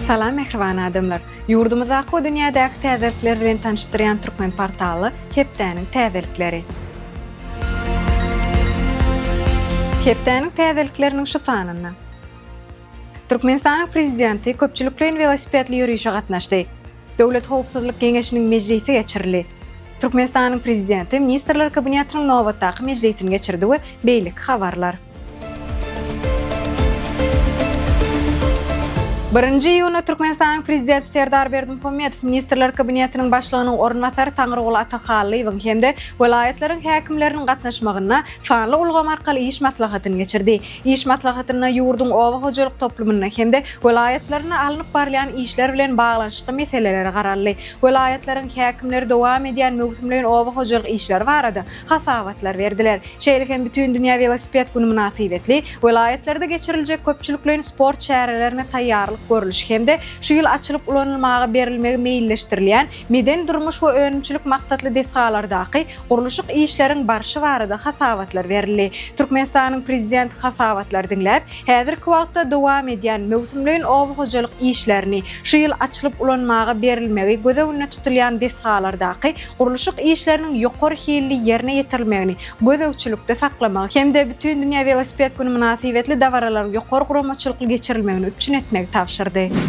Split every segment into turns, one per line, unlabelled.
Salam mähriban adamlar! Ýurdumyzdaky we dünýädäki täzelikler bilen tanyşdyrýan Türkmen portally hepdäniň täzelikleri. Hepdäniň täzelikleriniň şu sanynda. Türkmenistanyň Prezidenti köpçülikleýin welosipedli ýörişe gatnaşdy. Döwlet howpsuzlyk geňeşiniň mejlisi geçirildi. Türkmenistanyň Prezidenti Ministrler Kabinetiniň nobatdaky mejlisini geçirdi we beýleki habarlar. Birinji iýunda Türkmenistanyň Prezidenti Serdar Berdimuhamedow Ministrler Kabinetiniň Başlygynyň orunbasary Taňryguly Atahallyýewiň hem-de welaýatlaryň häkimleriniň gatnaşmagynda sanly ulgam arkaly iş maslahatyny geçirdi. Iş maslahatynda ýurduň oba hojalyk toplumynda hem-de welaýatlarynda alnyp barylýan işler bilen baglanyşykly meselelere garaldy. Welaýatlaryň häkimleri dowam edýän möwsümleýin oba hojalyk işleri barada hasabatlar berdiler. Şeýle hem Bütindünýä welosiped güni mynasybetli welaýatlarda geçiriljek köpçülikleýin sport çärelerine taýýarlyk görlüşi hem-de şu ýyl açylyp ulanylmaga berilmegi meýilleşdirilýän medeni-durmuş we önümçilik maksatly desgalardaky gurluşyk işleriň barşy barada hasabatlar berildi. Türkmenistanyň Prezidenti hasabatlary diňläp, häzirki wagtda dowam edýän möwsümleýin oba hojalyk işlerini, şu ýyl açylyp ulanmaga berilmegi göz öňünde tutulýan desgalardaky gurluşyk işleriniň ýokary hilli ýerine ýetirilmegini gözegçilikde saklamagy hem-de Bütindünýä welosiped güni mynasybetli dabaralaryň ýokary guramaçylykly geçirilmegini üpjün etmegi tabşyrdy.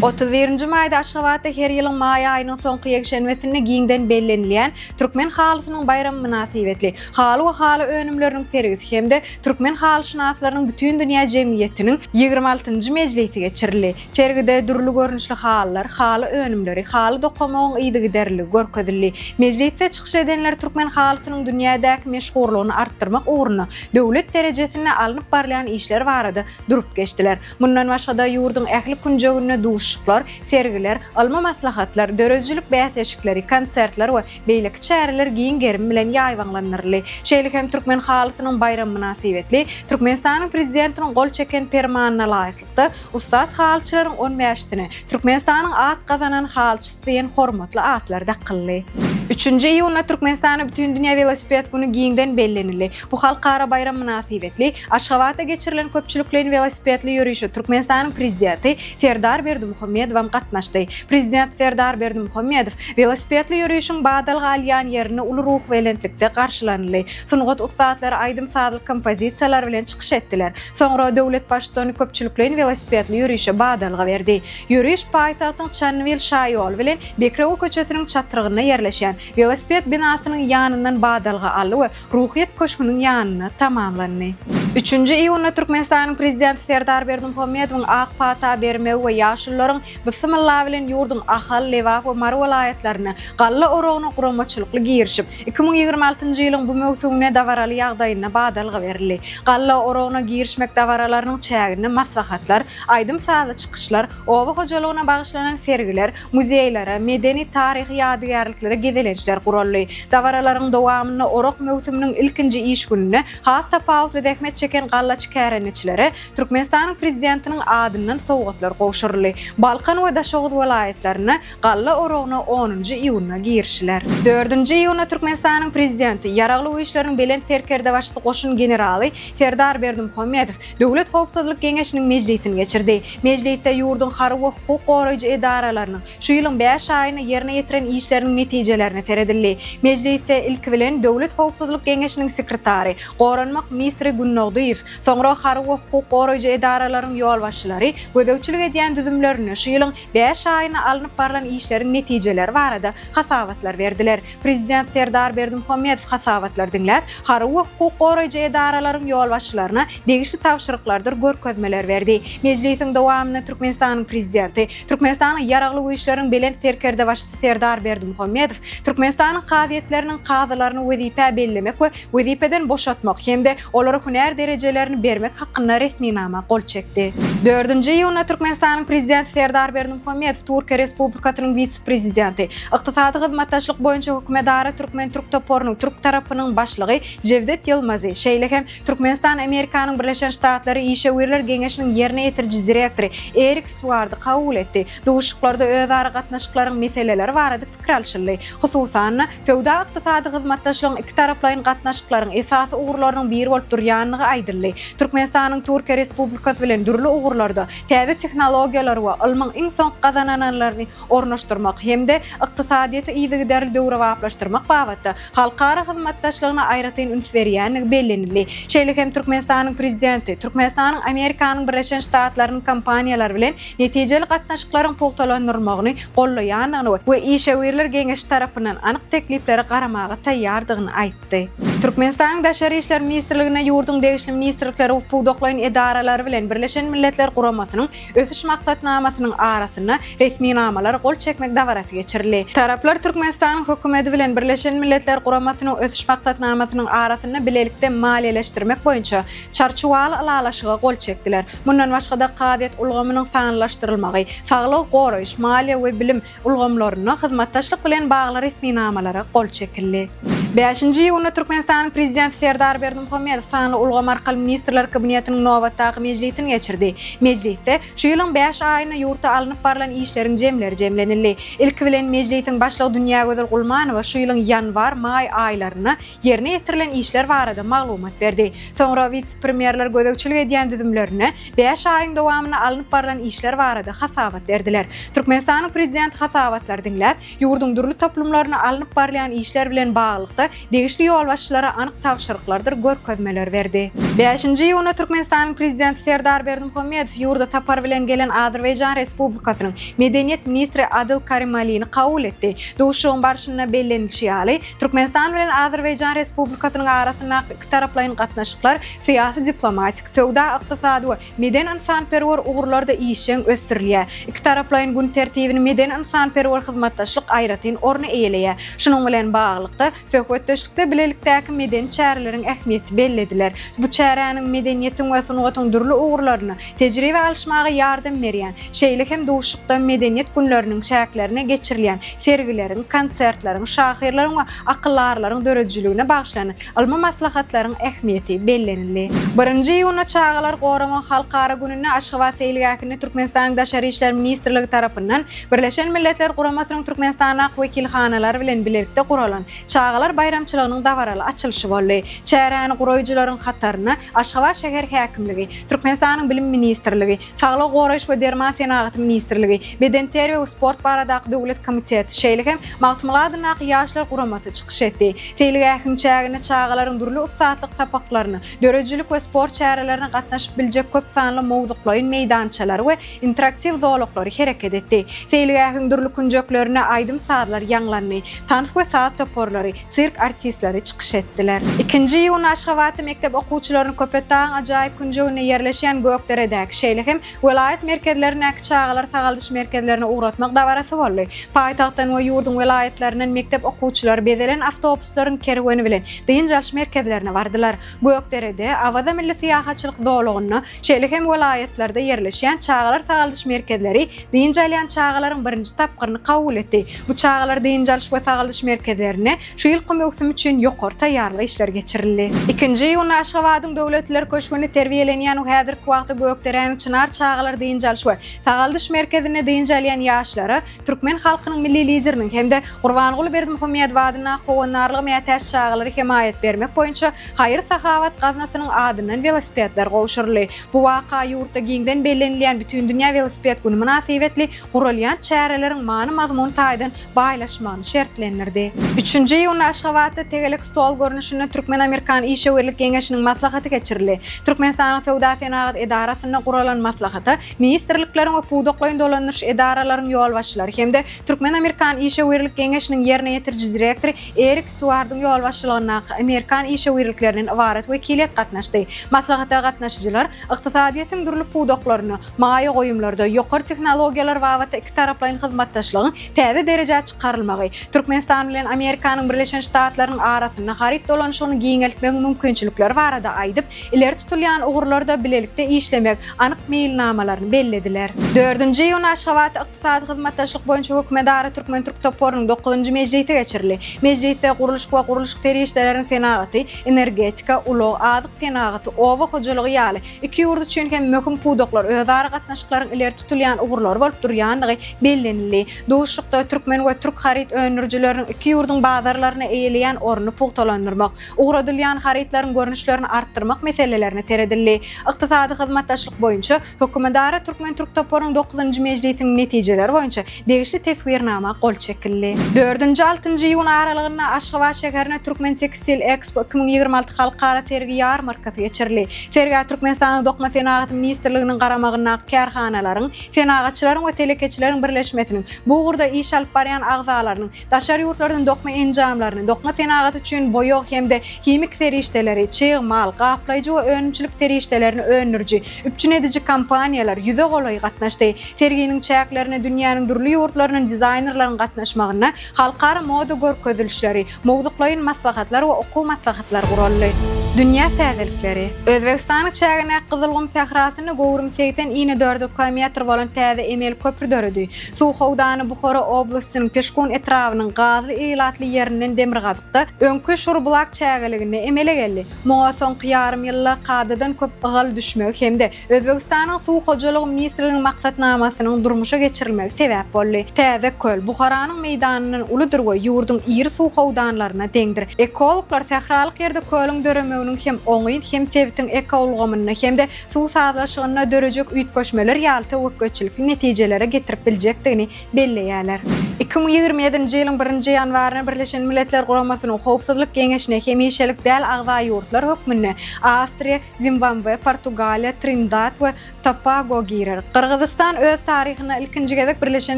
31-nji maýda Aşgabatda her ýylyň maý aýynyň soňky ýekşenbesinde giňden bellenilýän Türkmen halysynyň baýramy mynasybetli haly we haly önümleriniň sergisi hem-de Türkmen halyşynaslarynyň Bütindünýä jemgyýetiniň 26-njy mejlisi geçirildi. Sergide dürli görnüşli halylar, haly önümleri, haly dokamagyň yzygiderliligi görkezildi. Mejlisde çykyş edenler türkmen halysynyň dünýädäki meşhurlygyny artdyrmak ugrunda döwlet derejesinde alnyp barylýan işler barada durup geçdiler. Mundan başga-da, ýurduň ähli künjeginde duşuşyklar, sergiler, ylmy maslahatlar, döredijilik bäsleşikleri, konsertler we beýleki çäreler giň gerim bilen ýaýbaňlandyryldy. Şeýle hem Türkmen halysynyň baýramy mynasybetli Türkmenistanyň Prezidentiniň gol çeken Permanyna laýyklykda, ussat halyçylaryň on bäşisine Türkmenistanyň at gazanan halyçysy diýen hormatly atlar dakyldy. Üçünji iýunda Türkmenistanda Bütindünýä welosiped güni giňden bellenildi. Bu halkara baýram mynasybetli Aşgabatda geçirilen köpçülikleýin welosipedli ýörişe Türkmenistanyň Prezidenti Serdar Berdimuhamedowam gatnaşdy. Prezident Serdar Berdimuhamedow welosipedli ýörişiň badalga alýan ýerinde uly ruhubelentlikde garşylanyldy. Sungat ussatlary aýdym-sazly kompozisiýalar bilen çykyş etdiler. Soňra döwlet Baştutany köpçülikleýin welosipedli ýörişe badalga berdi. Ýöriş paýtagtyň Çandybil şaýoly bilen Bekrewe köçesiniň çatrygynda ýerleşýän welosiped binasynyň ýanyndan badalga aldy we Ruhyýet köşgüniň ýanynda tamamlandy. Üçünji iýunda Türkmenistanyň Prezidenti Serdar Berdimuhamedowyň ak pata bermegi we ýaşulularyň Bisymylla bilen ýurduň Ahal, Lebap we Mary welaýatlarynda galla oragyna guramaçylykly girişip, 2026-njy ýylyň bu möwsümine dabaraly ýagdaýynda badalga berildi. Galla oragyna girişmek dabaralarynyň çäginde maslahatlar, aýdym-sazly çykyşlar, oba hojalygyna bagyşlanan sergiler, muzeýlere, medeni-taryhy ýadygärliklere gezelençler guraldy. Dabaralaryň dowamynda orak möwsüminiň ilkinji iş gününde has tapawutly zähmet çeken gallaçy kärendeçilere Türkmenistanyň Prezidentiniň adyndan sowgatlar gowşuryldy. Balkan we Daşoguz welaýatlarynda galla oragyna onunjy iýunda girişiler. Dördünji iýunda Türkmenistanyň Prezidenti, Ýaragly Güýçleriň Belent Serkerdebaşysy goşun generaly Serdar Berdimuhamedow Döwlet howpsuzlyk geňeşiniň mejlisini geçirdi. Mejlisde ýurduň harby we hukuk goraýjy edaralarynyň şu ýylyň bäş aýynda ýerine ýetiren işleriniň netijelerine seredildi. Mejlisde ilki bilen Döwlet howpsuzlyk geňeşiniň sekretary, goranmak ministri Gündogdyýew, soňra harby we hukuk goraýjy edaralaryň ýolbaşçylary gözegçilik edýän düzümlerinde şu ýylyň bäş aýynda alnyp barlan işleriň netijeleri barada hasabatlar berdiler. Prezident Serdar Berdimuhamedow hasabatlary diňläp, harby we hukuk goraýjy edaralaryň ýolbaşçylaryna degişli tabşyryklardyr görkezmeler berdi. Mejlisiň dowamynda Türkmenistanyň Prezidenti, Türkmenistanyň Ýaragly Güýçleriň Belent Serkerdebaşysy Serdar Berdimuhamedow Türkmenistanyň kazyýetleriniň kazylaryny wezipä bellemek we wezipeden boşatmak hem-de olara hünär derejelerini bermek hakynda resminama gol çekdi. Dördünji iýunda Türkmenistanyň Prezidenti Serdar Berdimuhamedow Türkiýe Respublikasynyň wise-prezidenti, Ykdysady hyzmatdaşlyk boýunça hökümetara türkmen-türk toparynyň türk tarapynyň başlygy Jewdet Ýylmazy, şeýle hem Türkmenistan-Amerikanyň Birleşen Ştatlary Işewürler geňeşiniň ýerine ýetiriji direktory Erik Suardy kabul etdi. Duşuşyklarda özara gatnaşyklaryň meseleleri barada pikir alşyldy. Hususan-da, söwda-ykdysady hyzmatdaşlygyň ikitaraplaýyn gatnaşyklaryň esasy ugurlarynyň biri bolup durýandygy. aýdyldy. Türkmenistanyň Türkiýe Respublikasy bilen dürli ugurlarda täze tehnologiýalary we ylmyň iň soňky gazanananlaryny ornaşdyrmak hem-de ykdysadyýeti yzygiderli döwrebaplaşdyrmak babatda halkara hyzmatdaşlygyna aýratyn üns berýändigi bellenildi. Şeýle hem Türkmenistanyň Prezidenti Türkmenistanyň Amerikanyň Birleşen Ştatlarynyň kompaniýalary bilen netijeli gatnaşyklaryň pugtalandyrylmagyny gollaýandygyny we işewürler geňeşi tarapyndan anyk tekliplere garamaga taýýardygyny aýtdy. Türkmenistanyň Daşary işler ministrliginde ýurduň degişli ministrlikleri we pudaklaýyn edaralary bilen Birleşen Milletler Guramasynyň Ösüş maksatnamasynyň arasynda resminamalara gol çekmek dabarasy geçirildi. Taraplar Türkmenistanyň Hökümeti bilen Birleşen Milletler Guramasynyň Ösüş maksatnamasynyň arasynda bilelikde maliýeleşdirmek boýunça Çarçuwaly ylalaşyga gol çekdiler. Mundan başga-da, kazyýet ulgamynyň sanlylaşdyrylmagy, saglygy goraýyş, maliýe we bilim ulgamlarynda hyzmatdaşlyk bilen bagly resminamalara gol çekildi. Bäşinji iýunda Türkmenistanyň Prezidenti Serdar Berdimuhamedow sanly ulgam arkaly Ministrler Kabinetiniň nobatdaky mejlisini geçirdi. Mejlisde şu ýylyň bäş aýynda ýurtda alnyp barlan işleriň jemleri jemlenildi. Ilki bilen Mejlisiň Başlygy Dünýägözel Gulmanowa şu ýylyň ýanwar, maý aýlarynda ýerine ýetirilen işler barada maglumat berdi. Soňra wise-premýerler gözegçilik edýän düzümlerinde bäş aýyň dowamynda alnyp barlan işler barada hasabat berdiler. Türkmenistanyň Prezidenti hasabatlary diňläp, ýurduň dürli toplumlarynda alnyp barylýan işler bilen baglylykda degişli ýolbaşçylara anyk tabşyryklardyr görkezmeler berdi. Bäşinji iýunda Türkmenistanyň Prezidenti Serdar Berdimuhamedow ýurda sapar bilen gelen Azerbaýjan Respublikasynyň Medeniýet ministri Adyl Karimalini kabul etdi. Duşuşygyň barşynda bellenilişi ýaly, Türkmenistan bilen Azerbaýjan Respublikasynyň arasyndaky ikitaraplaýyn gatnaşyklar syýasy-diplomatik, söwda-ykdysady we medeni-ynsanperwer ugurlarda işjeň ösdürilýär. Ikitaraplaýyn gün tertibini medeni-ynsanperwer hyzmatdaşlyk aýratyn orny eýeleýär. Şunuň bilen baglylykda, söhbetdeşlikde bilelikdäki medeni çäreleriň ähmiýeti bellediler. Bu çäräniň medeniýetiň we sungatyň dürli ugurlarynda tejribe alyşmaga ýardam berýän, şeýle hem duşuşykda Medeniýet günleriniň çäklerinde geçirilýän sergileriň, konsertleriň, şahyrlaryň we akyldarlaryň döredijiligine bagyşlanan ylmy maslahatlaryň ähmiýeti bellenildi. Birinji iýunda Çagalary goramagyň halkara gününde Aşgabat seýilgähinde Türkmenistanyň Daşary işler ministrligi tarapyndan Birleşen Milletler Guramasynyň Türkmenistandaky wekilhanalary bilen bilelikde guralan Çagalar baýramçylygynyň dabaraly açylyşy boldy. Çäräni guraýjylaryň hatarynda Aşgabat şäher häkimligi, Türkmenistanyň Bilim ministrligi, Saglygy goraýyş we derman senagaty ministrligi, Bedenterbiýe we sport baradaky döwlet komiteti, şeýle hem Magtymguly adyndaky Ýaşlar guramasy çykyş etdi. Seýilgähiň çäginde çagalaryň dürli ussatlyk sapaklaryna, döredijilik we sport çärelerine gatnaşyp biljek köp sanly mowzuklaýyn meýdançalary we interaktiw zolaklary hereket etdi. Seýilgähiň dürli künjeklerinde aýdym-sazlar ýaňlandy, tans we saz toparlary, sirk artistleri çykyş etdiler. Ikinji iýunda Aşgabatda mekdep okuwçylaryny Köpetdagyň ajaýyp künjeginde ýerleşýän Gökderedäki, şeýle hem welaýat merkezlerindäki çagalar sagaldyş merkezlerine ugratmak dabarasy boldy. Paýtagtdan we ýurduň welaýatlaryndan mekdep okuwçylary bezelen awtobuslaryň kerweni bilen dynç alyş merkezlerine bardylar. Gökderede, Awaza milli syýahatçylyk zolagynda, şeýle hem welaýatlarda ýerleşýän çagalar sagaldyş merkezleri dynç alýan çagalaryň birinji tapgyryny kabul etdi. Bu çagalar dynç alyş we sagaldyş merkezlerinde şu ýylky möwsüm üçin ýokary taýýarlyk işleri geçirildi. Ikinji iýunda Aşgabadyň Döwletliler köşgünde terbiýelenýän we häzirki wagtda Gökderäniň Çynar çagalar dynç alyş we sagaldyş merkezinde dynç alýan ýaşlara türkmen halkynyň Milli Lideriniň hem-de Gurbanguly Berdimuhamedow adyndaky Howandarlyga mätäç çagalara hemaýat bermek boýunça haýyr-sahawat gaznasynyň adyndan welosipedler gowşuryldy. Bu waka ýurtda giňden bellenilýän Bütindünýä welosiped güni mynasybetli guralýan çäreleriň many-mazmun taýdan baýlaşmagyny şertlendirdi. Üçünji iýunda Aşgabatda tegelek stol görnüşinde Türkmen-amerikan işewürlik geňeşiniň maslahaty geçirildi. Türkmenistanyň Söwda-senagat edarasynda guralan maslahata ministrlikleriň we pudaklaýyn dolandyryş edaralaryň ýolbaşçylary hem-de Türkmen-amerikan işewürlik geňeşiniň ýerine ýetiriji direktory Erik Stýuardyň ýolbaşçylygyndaky amerikan işewürliklerinden ybarat wekiliýet gatnaşdy. Maslahata gatnaşyjylar ykdysadyýetiň dürli pudaklarynda, maýa goýumlarda, ýokary tehnologiýalar babatda ikitaraplaýyn hyzmatdaşlygyň täze derejä çykarylmagy, Türkmenistan bilen Amerikanyň Birleşen Ştatlarynyň arasynda haryt dolanyşygyny giňeltmegiň mümkinçilikleri barada aýdyp, ileri tutulýan ugurlarda bilelikde işlemek anyk meýilnamalaryny bellediler. Dördünji iýunda Aşgabatda Ykdysady hyzmatdaşlyk boýunça hökümetara türkmen-türk toparynyň dokuzynjy mejlisi geçirildi. Mejlisde gurluşyk we gurluşyk serişdeleriniň senagaty, energetika, ulag, azyk senagaty, oba hojalygy ýaly iki ýurt üçin hem möhüm pudaklar özara gatnaşyklaryň ileri tutulýan ugurlary bolup durýandygy bellenildi. Duşuşykda türkmen we türk haryt öndürijileriniň iki ýurduň bazarlaryna eýe. eýeleýän ornuny pugtalandyrmak, ugradylýan harytlaryň görnüşlerini artdyrmak meselelerine seredildi. Ykdysady hyzmatdaşlyk boýunça Hökümetara türkmen-türk toparynyň dokuzynjy mejlisiniň netijeleri boýunça degişli teswirnama gol çekildi. Dördünji-altynjy iýun aralygynda Aşgabat şäherinde Türkmen Tekstil Ekspo 2026 halkara sergi-ýarmarkasy geçirildi. Sergä Türkmenistanyň Dokma senagaty ministrliginiň garamagyndaky kärhanalaryň, Senagatçylaryň we telekeçileriň birleşmesiniň bu ugurda iş alyp barýan agzalarynyň, daşary ýurtlardan dokma enjamlaryny, dokma senagaty üçin boýag hem-de himik serişdeleri, çig mal, gaplaýjy we önümçilik serişdelerini öndüriji, üpjün ediji kompaniýalar ýüze golaýy gatnaşdy. Serginiň çäklerinde dünýäniň dürli ýurtlaryndan dizaýnerleriň gatnaşmagynda halkara moda görkezilişleri, Mowzuklaýyn maslahatlar we okuw maslahatlary guraldy. Dünýä täzelikleri. Özbegistanyň çägindäki Gyzylgum sährasynda göwrümi 80 inedördül kilometr bolan täze emeli köpri döredi. Suw howdany Buhara oblastynyň Peşkun etrabynyň gazly ilatly ýerinden demirgazykda, öňki Şurbulak çägeliginde emele geldi. Muňa soňky ýarym ýylda kadadan köp ygal düşmegi hem-de Özbegistanyň Suw hojalygy ministrliginiň maksatnamasynyň durmuşa geçirilmegi sebäp boldy. Täze köl, Buharanyň meýdanyndan uludyr we ýurduň iri suw howdanlaryna deňdir. Ekologlar sähralyk ýerde kölüň döremeginiň hem oňyn, hem sebitiň ekoulgamynda hem-de suw sazlaşygynda dörejek üýtgeşmeler ýaly töwekgeçilikli netijelere getirip biljekdigini belleýärler. 2027-nji ýylyň birinji ýanwarynda Birleşen Milletler Guramasynyň Howpsuzlyk Geňeşine hemişelik däl agza ýurtlar hökmünde Awstriýa, Zimbabwe, Portugaliýa, Trinidad we Tobago girer. Gyrgyzystan öz taryhynda ilkinji gezek Birleşen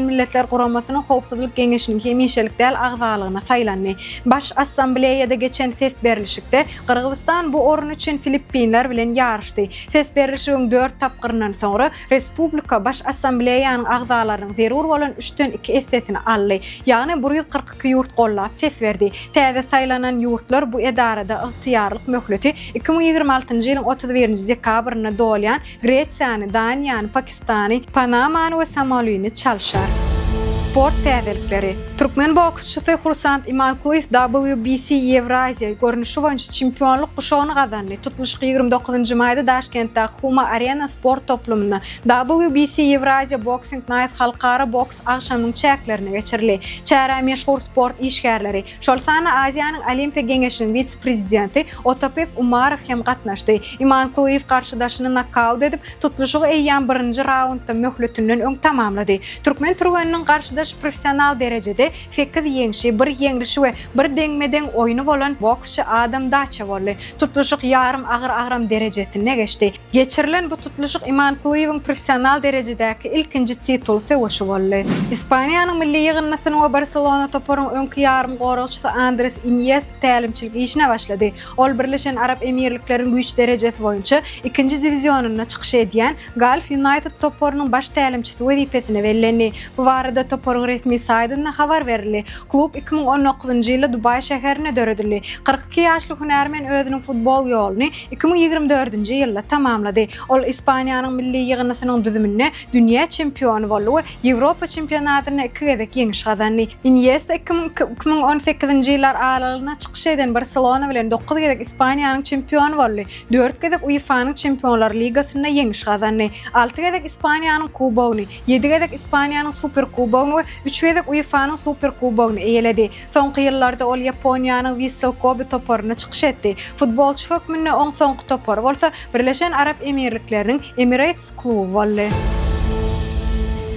Milletler Guramasynyň Howpsuzlyk Geňeşiniň hemişelik däl agzalygyna saýlandy. Baş Assambleýada geçen ses berlişikde Gyrgyzystan bu orun üçin Filippinler bilen ýaryşdy. Ses berlişigiň dört tapgyryndan soňra respublika Baş Assambleýanyň agzalarynyň zerur bolan üçden iki essesini aldy, ýagny 142 ýurt gollap ses berdi. Täze saýlanan ýurtlar bu edarada ygtyýarlyk möhleti 2026-njy ýylyň 31-nji dekabrynda dolýan Gresiýany, Daniýany, Pakistany, Panamany we Somalini çalşar. Sport täzelikleri. Türkmen boksçusy Hursant Imankulyýew WBC Ýewraziýa görnüşi boýunça çempionlyk guşagyny gazandy. Tutluşyk 29-njy maýda Daşkentdäki Huma Arena sport toplumynda WBC Ýewraziýa Boxing Night halkara boks agşamynyň çäklerinde geçirildi. Çärä meşhur sport işgärleri, şol sanda Aziýanyň Olimpiýa geňeşiniň wise-prezidenti Otapek Umarow hem gatnaşdy. Imankulyýew garşydaşyny nokaut edip, tutluşygy eýýäm birinji raundda möhletinden öň tamamlady. Türkmen türgeniniň garşydaşy professional derejede sekiz ýeňşi, bir ýeňlişi we bir deňme-deň oýny bolan boksçy Adam Daça boldy. Tutluşyk ýarym agyr agram derejesinde geçdi. Geçirilen bu tutluşyk Imankulyýewiň professional derejedäki ilkinji titul söweşi boldy. Ispaniýanyň milli ýygyndysynyň we Barselona toparynyň öňki ýarymgoragçysy Andres Iniesta tälimçilik işine başlady. Ol Birleşen Arap Emirlikleriň güýç derejesi boýunça ikinji diwizionynda çykyş edýän Galf Ýunaýted toparynyň baş tälimçisi wezipesine bellendi. Bu barada toparyň resmi saýtynda habar berildi. Klub 2019-njy ýylda Dubaý şäherinde döredildi. 42 ýaşly hünärmen özüniň futbol ýoluny 2024-nji ýylda tamamlady. Ol Ispaniýanyň milli ýygyndysynyň düzüminde dünýä çempiony boldy we Ýewropa çempionatynda iki gezek ýeňiş gazandy. Iniesta 2002-2018-nji ýyllar aralygynda çykyş eden Barselona bilen dokuz gezek Ispaniýanyň çempiony boldy, dört gezek UEFA-nyň Çempionlar ligasynda ýeňiş gazandy, alty gezek Ispaniýanyň Kubogyny, ýedi gezek Ispaniýanyň Superkubogyny we üç gezek UEFA-nyň Superkubogyny eýeledi. Soňky ýyllarda ol Ýaponiýanyň Wissel Kobe toparynda çykyş etdi. Futbolçy hökmünde oň soňky topary bolsa Birleşen Arap Emirlikleriniň Emirates kluby boldy.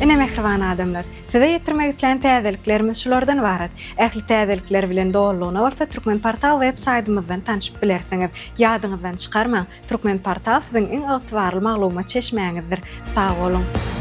Ine mähriban adamlar, size ýetirmek islän täzeliklerimiz şulardan ybarat. Ähli täzelikler bilen dolulygyna bolsa Türkmenportal web saýdymyzdan tanşyp bilersiňiz. Ýadyňyzdan çykarmaň, Türkmenportal siziň iň ygtybarly maglumat çeşmäňizdir. Sag boluň!